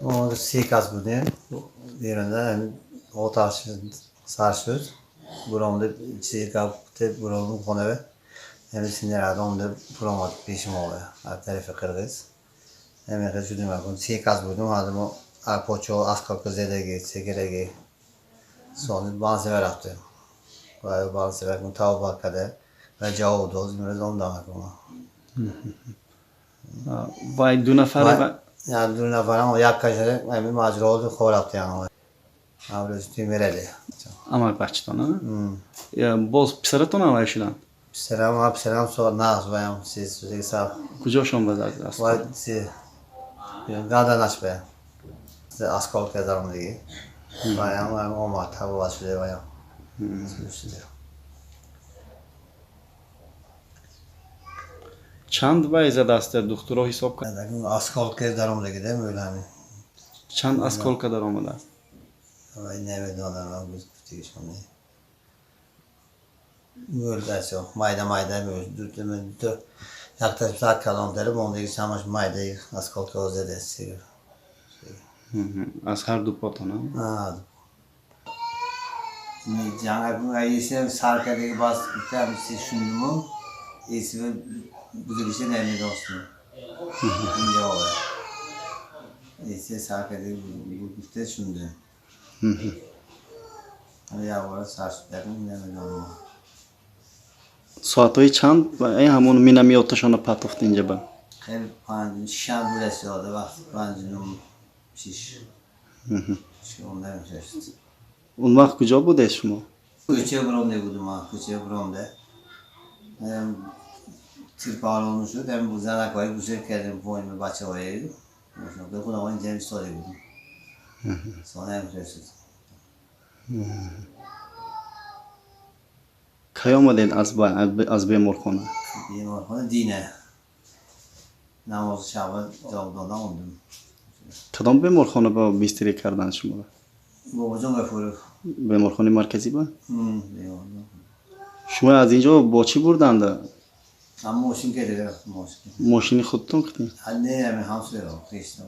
Мо се кас будем. Берунда оташ сар шуд. Буромда чизе гап буромдем хонаве. Ҳами снаряд омда буромад пеши мо аз тарафи қирғиз. Ҳамин хел шудем, акун се кас будем, ҳазр мо почо осколка зедаги, секираги. Сони бансева рафтем. Ва бансева акун тавба карда ва ҷавоб дод, имрӯз омдам акун. Вай ду нафар? Ду нафарам, як кашаре ҳамин маҷроҳоти хор рафтем. Ҳамрӯз Темирали. Амак бачатон, боз писаратон ҳам вай шуданд? Писарам, писарам нағз, ваям сар. Куҷошон ба аст? Вай гарданаш ба осколка даромадагӣ. Ваям омад, табобат шуда ваям. Чанд вай задааст, духтуро ҳисоб кард? Осколка даромадагӣ да мӯл ҳамин. Чанд осколка даромадааст? Намедонам, гуфтигишон. Мӯл асо майда майда мӯл, ду якташ сар калонтари, мондагиш ҳамаш майда осколкаҳо задааст. Аз ҳар ду потон? Сар кардаги бас шундиму эсиба бузилиша намедонистем. Инҷо эси сар кардаги гуфта шундем. Якбора сар шуд, намедонам. Соатҳои чанд ҳамон минамиёташонро партофт инҷа ба? Хеле панҷ шам будааст, ёда вақт панҷу шиш. Он вақт куҷо будед шумо? Кӯча буромда будум ман, кӯча буромда. Тирпарон шуд, ҳам занакҳои гусел кардем поин бачаҳои. Худам инҷа истода будем. Сонаям шуд. Кай омадед аз беморхона? Беморхона дина. Намози шаба ҷавоб дода омадем. Кадом беморхона ба бистарӣ карданд шуморо? Бобоҷон Гафуров. Беморхонаи марказӣ ба? Шумо аз инҷо бо чӣ бурданд? Мошин кардем, мошин. Мошини худтон кардем? Не, ҳамин ҳамсояро, хештам.